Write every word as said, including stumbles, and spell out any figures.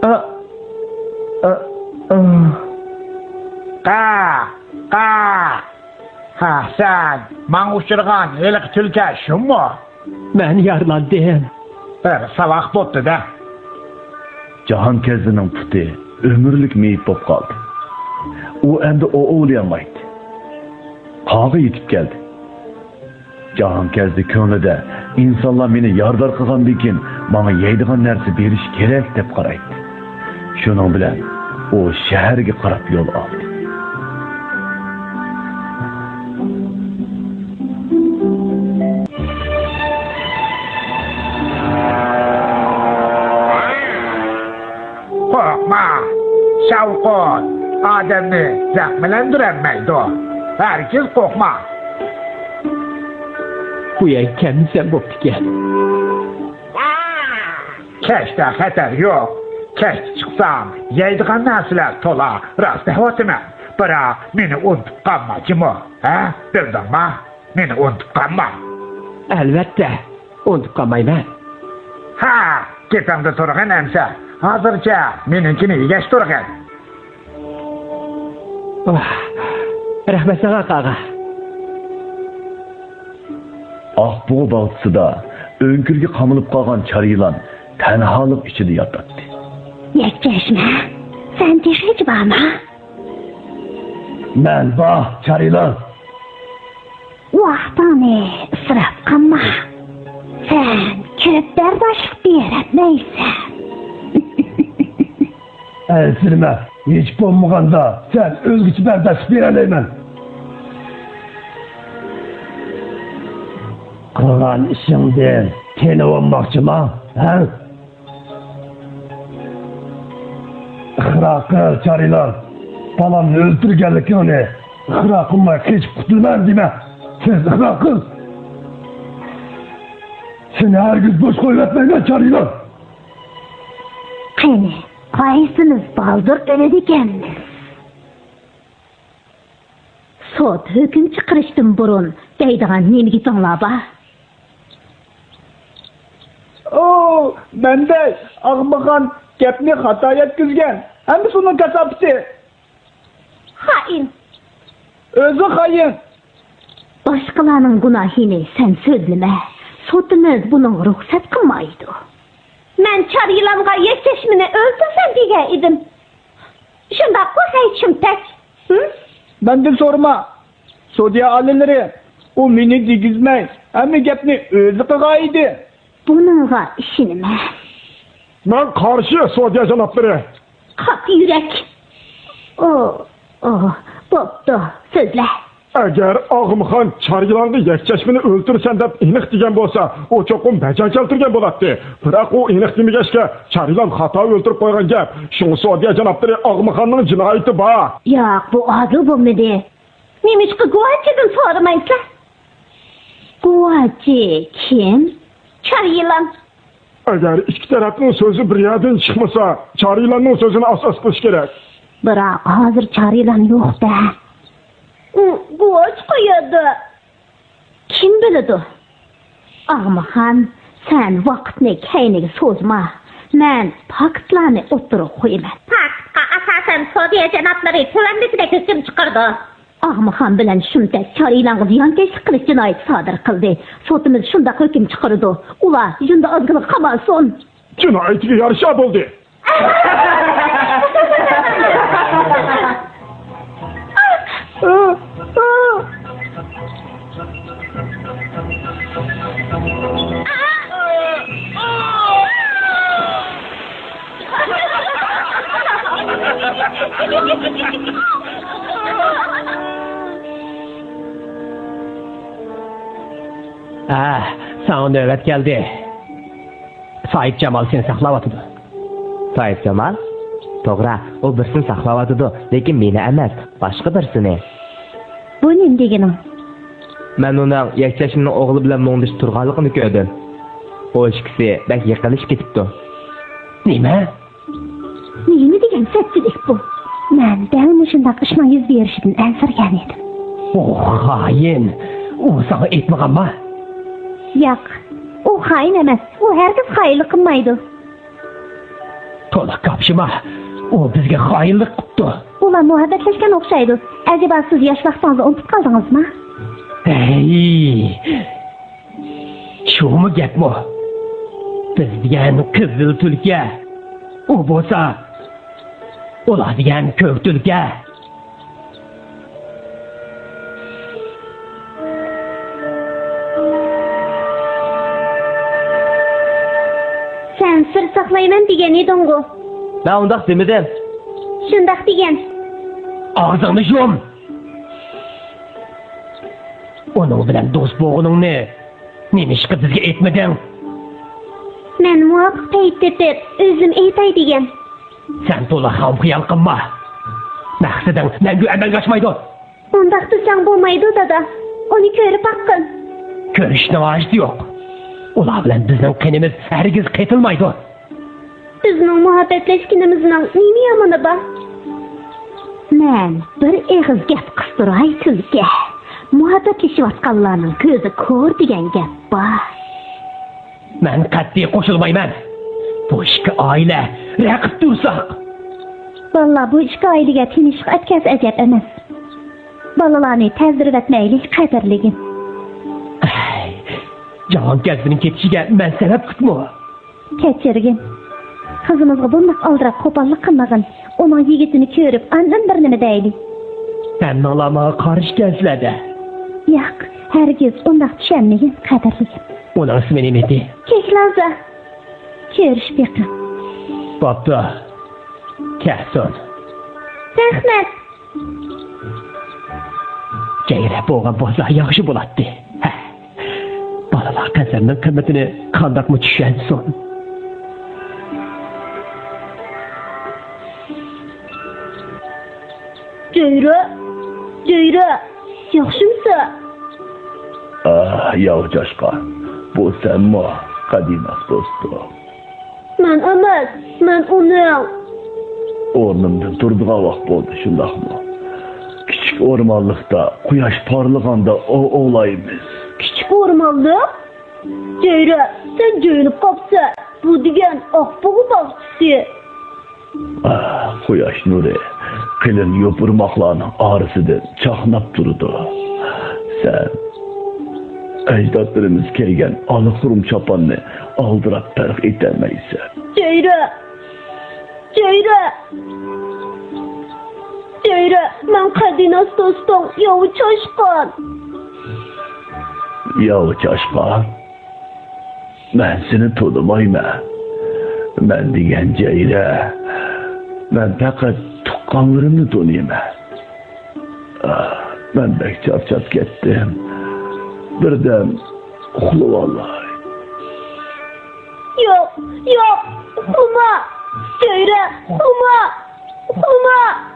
قا، قا. ھە، سەن ماڭا ئۇچرىغان ھېلىقى تۈلكە شۇمۇ؟ مەن يارىلاندىم. بىر ساۋاق بوپتۇ-دە. جاھانكەزدىنىڭ پۇتى ئۆمۈرلۈك مېيىپ بولۇپ قالدى. ئۇ ئەمدى ئوۋلىيالمايتتى. قاغا يېتىپ كەلدى. جاھانكەزدى كۆڭلىدە، ئىنسانلار مېنى يارىدار قىلغاندىن كېيىن، ماڭا يەيدىغان نەرسە بېرىشى كېرەك، دەپ قارايتتى. شۇنىڭ بىلەن ئۇ شەھەرگە قاراپ يول ئالدى. قورقما، شاۋقۇن ئادەمنى زەخىملەندۈرەلمەيدۇ. ھەرگىز قورقما. بۇ يەرگە كەلمىسەم بوپتىكەن. كەچتە خەتەر يوق. كەچتە چىقسام، يەيدىغان نەرسىلەر تولا. راست دەۋاتىمەن. بىراق، مېنى ئۇنتۇپ قالما جۇمۇ. ھە؟ بىلدىڭما؟ مېنى ئۇنتۇپ قالما. ئەلۋەتتە، ئۇنتۇپ قالمايمەن. ھە، گېپىڭدە تۇرغىن ئەمسە. ھازىرچە مېنىڭكىنى يېگەچ تۇرغىن. ۋاھ، رەھمەت ساڭا، قاغا. ئاقبۇغا باغچىسىدا ئۆڭكۈرگە قامىلىپ قالغان چار يىلان تەنھالىق ئىچىدە ياتاتتى. يەكچەشمە، سەن تېخىچە بارما؟ مەن بار، چار يىلان. ۋاقتىڭنى ئىسراپ قىلما. سەن كۆپ بەرداشلىق بېرەلمەيسەن. ئەنسىرىمە، ھېچ بولمىغاندا سەن ئۆلگۈچە بەرداشلىق بېرەلەيمەن. قىلغان ئىشىڭدىن تېنىۋالماقچىما، ھە؟ ئىقرار قىل، چار يىلان. بالامنى ئۆلتۈرگەنلىكىڭنى ئىقرار قىلماي قېچىپ قۇتۇلىمەن دېمە. تېز ئىقرار قىل. سېنى ھەرگىز بوش قويۇۋەتمەيمەن، چار يىلان. قېنى، قايسىمىز بالدۇر ئۆلىدىكەنمىز؟ سوت ھۆكۈم چىقىرىشتىن بۇرۇن دەيدىغان نېمە گېپىڭلار بار؟ ئۇ، مەندەك ئاغمىخان گەپنى خاتا يەتكۈزگەن. ھەممىسى ئۇنىڭ كاساپىتى. خائىن. ئۆزى خائىن. باشقىلارنىڭ گۇناھىنى سەن سۆزلىمە. سوتىمىز بۇنىڭغا رۇخسەت قىلمايدۇ. مەن چار يىلانغا يەكچەشمىنى ئۆلتۈرسەم دېگەن ئىدىم. شۇنداققۇ، ھەي، شۇمتەك؟ ھىم؟ مەندىن سورىما. سودىيە ئالىيلىرى، ئۇ مېنى دېگۈزمەي، ھەممە گەپنى ئۆزى قىلغان ئىدى. بۇنىڭغا ئىشىنىمەن. مەن قارشى، سودىيە جانابلىرى. قاپا يۈرەك. ئۇ، ئۇ، بوپتۇ، سۆزلە. ئەگەر ئاغمىخان چار يىلانغا يەكچەشمىنى ئۆلتۈرىسەن دەپ ئېنىق دېگەن بولسا، ئۇ چوقۇم بەجا كەلتۈرگەن بولاتتى. بىراق ئۇ ئېنىق دېمىگەچكە، چار يىلان خاتا ئۆلتۈرۈپ قويغان گەپ. شۇڭا سودىيە جانابلىرى ئاغمىخاننىڭ جىنايىتى بار. ياق، بۇ ئادىل بولمىدى. نېمىشقا گۇۋاچىدىن سورىمايسىلەر؟ گۇۋاچى كىم؟ چار يىلان. ئەگەر ئىككى تەرەپنىڭ سۆزى بىر يەردىن چىقمىسا، چار يىلاننىڭ سۆزىنى ئاساس قىلىش كېرەك. بىراق ھازىر چار يىلان يوق-دە. ئۇ گۇۋاچ قويىدۇ. كىم بىلىدۇ؟ ئاغمىخان، سەن ۋاقىتنى كەينىگە سوزما. مەن پاكىتلارنى ئوتتۇرىغا قويىمەن. پاكىتقا ئاساسەن، سودىيە جانابلىرى تۆۋەندىكىدەك ھۆكۈم چىقىرىدۇ. ئاغمىخان بىلەن شۇمتەك چار يىلانغا زىيانكەشلىك قىلىش جىنايىتى سادىر قىلدى. سوتىمىز شۇنداق ھۆكۈم چىقىرىدۇ. ئۇلار يۇندى ئازگىلىغا قامالسۇن. جىنايىتىگە يارىشا بولدى. ھە، ساڭا نۆۋەت كەلدى. ساھىبجامال سېنى ساقلاۋاتىدۇ. ساھىبجامال؟ توغرا، ئۇ بىرسىنى ساقلاۋاتىدۇ، لېكىن مېنى ئەمەس، باشقا بىرسىنى. بۇ نېمە دېگىنىڭ؟ مەن ئۇنىڭ يەكچەشمىنىڭ ئوغلى بىلەن مۇڭدىشىپ تۇرغانلىقىنى كۆردۈم. ئۇ ئىككىسى بەك يېقىنلىشىپ كېتىپتۇ. نېمە؟ نېمە دېگەن سەتچىلىك بۇ؟ مەن دەل مۇشۇنداق ئىشنىڭ يۈز بېرىشىدىن ئەنسىرىگەن ئىدىم. ئۇ خائىن! ئۇ ساڭا ئېيتمىغانما؟ ياق، ئۇ خائىن ئەمەس. ئۇ ھەرگىز خائىنلىق قىلمايدۇ. تولا كاپشىما، ئۇ بىزگە خائىنلىق قىپتۇ. ئۇلار مۇھەببەتلەشكەن ئوخشايدۇ. ئەجەبا سىز ياش ۋاقتىڭىزنى ئۇنتۇپ قالدىڭىزمۇ؟ ھەي، شۇمۇ گەپمۇ؟ بىز دېگەن قىزىل تۈلكە، ئۇ بولسا ئۇلار دېگەن كۆك تۈلكە. سەن سىر ساقلايمەن دېگەن ئىدىڭغۇ؟ مەن ئۇنداق دېمىدىم. شۇنداق دېگەن. ئاغزىڭنى يۇم! ئۇنىڭ بىلەن دوست بولغىنىڭنى نېمىشقا بىزگە ئېيتمىدىڭ؟ مەن مۇۋاپىق پەيت تېپىپ، ئۆزۈم ئېيتاي دېگەن. سەن تولا خام خىيال قىلما. مەقسىتىڭ مەڭگۈ ئەمەلگە ئاشمايدۇ. ئۇنداق دېسەڭ بولمايدۇ، دادا. ئۇنى كۆرۈپ باققىن. كۆرۈشنىڭ ھاجىتى يوق. ئۇلار بىلەن بىزنىڭ قېنىمىز ھەرگىز قېتىلمايدۇ. بىزنىڭ مۇھەببەتلەشكىنىمىزنىڭ نېمە يامىنى بار؟ مەن بىر ئېغىز گەپ قىستۇراي، تۈلكە. مۇھەببەتلىشىۋاتقانلارنىڭ كۆزى كور دېگەن گەپ بار. مەن قەتئىي قوشۇلمايمەن. بۇ ئىككى ئائىلە رەقىب تۇرساق. بالىلار بۇ ئىككى ئائىلىگە تىنچلىق ئەتكەنسە ئەجەب ئەمەس. بالىلارنى تەزدۈرۈۋەتمەيلى، قەدىرلىگىن. ئەي، جاۋان كەسپىنىڭ كېتىشىگە مەن سەۋەبلىكمۇ؟ كەچۈرگىن. قىزىمىزغا بۇنداق ئالدىراپ قوپاللىق قىلمىغىن. ئۇنىڭ يىگىتىنى كۆرۈپ، ئاندىن بىر نېمە دەيلى. ھەممىڭلار ماڭا قارشى ئىكەنسىلەر-دە. ياق، ھەرگىز ئۇنداق چۈشەنمىگىن، قەدىرلىگىن. ئۇنىڭ ئىسمى نېمىدى؟ كەكلازا. كۆرۈشۈپ بېقىڭ. بوپتۇ. كەلسۇن. رەھمەت. جەيرە بولغان بولسا ياخشى بولاتتى. ھە. بالىلار قەسەمنىڭ قىممىتىنى قانداقمۇ چۈشەنسۇن؟ جەيرە، جەيرە، ياخشىمسەن؟ ئاھ، ياۋ چاشقان، بۇ سەنمۇ، قەدىناس دوستۇم؟ مەن ئەمەس، مەن ئۇنىڭ. ئورنۇمدىن تۇرىدىغان ۋاقىت بولدى، شۇنداقمۇ؟ كىچىك ئورمانلىقتا قۇياش پارلىغاندا ئوۋ ئوۋلايمىز. كىچىك ئورمانلىق؟ جەيرە، سەن جۆيلۈپ قاپسەن. بۇ دېگەن ئاقبۇغا باغچىسى. ئاھ، قۇياش نۇرى قېلىن يوپۇرماقلارنىڭ ئارىسىدىن چاقناپ تۇرىدۇ. سەن ئەجدادلىرىمىز كىيگەن ئالا خۇرۇم چاپاننى ئالدىراپ پەرق ئېتەلمەيسەن. جەيرە! جەيرە! جەيرە! مەن قەدىناس دوستۇڭ، ياۋا چاشقان. ياۋا چاشقان؟ مەن سېنى تونۇمايمەن. مەن دېگەن جەيرە. مەن پەقەت تۇغقانلىرىمنى تونۇيمەن. ئاھ، مەن بەك چارچاپ كەتتىم. بىردەم ئۇخلىۋالاي. ياق، ياق، ئۇخلىما. جەيرە، ئۇخلىما. ئۇخلىما.